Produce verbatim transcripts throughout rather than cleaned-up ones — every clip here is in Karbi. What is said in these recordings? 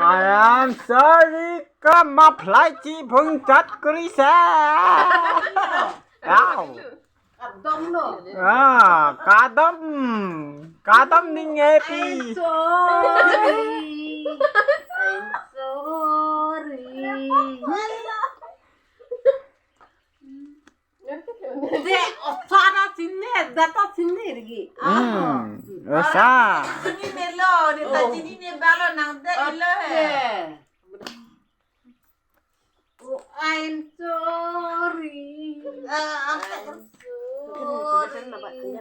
I am sorry, kamaplai chiphung chat kuri sa. Wow. Kadom no. Ah, kadom. Kadom ning happy. I'm sorry. I'm sorry. De, osara sine, data sine lagi. Hmm. Osa. Chini melo, neta Oh. Chini me balo nang de ilo he. Okay. Oh, I'm sorry. Ah, I'm sorry.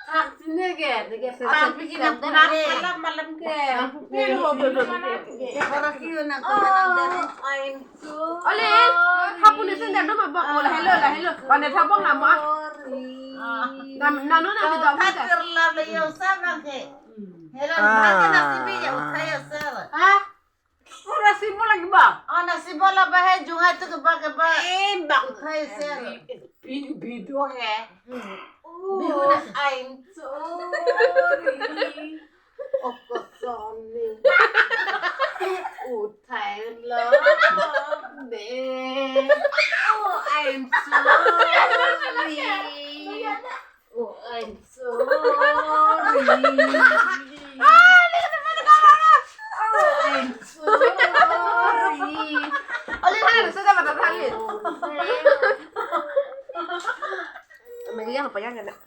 Thak sine ke, de ke Thak thak sine ke, malam, malam ke. Pero ho, pero ho. Para kiyo na ko na dere. I'm sorry. Ole, hapuni sendal do mabok ko, la hello, la hello. Bane thabong la ma. Sorry. Nam, nano na di dong. Thak kerla le yo sa bang ke. Hello, Ah. Bang ke nasi bi ya uthai ya sir. Ha? Oh, nasi bo lagi ba? Oh, nasi bo la ba he, jungai tu ke ba, ke ba. Eh, bang. Uthai sir. Bi, bi do he. Bihu Oh, nasi. I'm sorry. Okosoni. Uthai lo de. Oh, I'm sorry. Oh, I'm sorry. Oh, I'm sorry. Oleh na, sudah pada tangis. Megang apa ya, nak?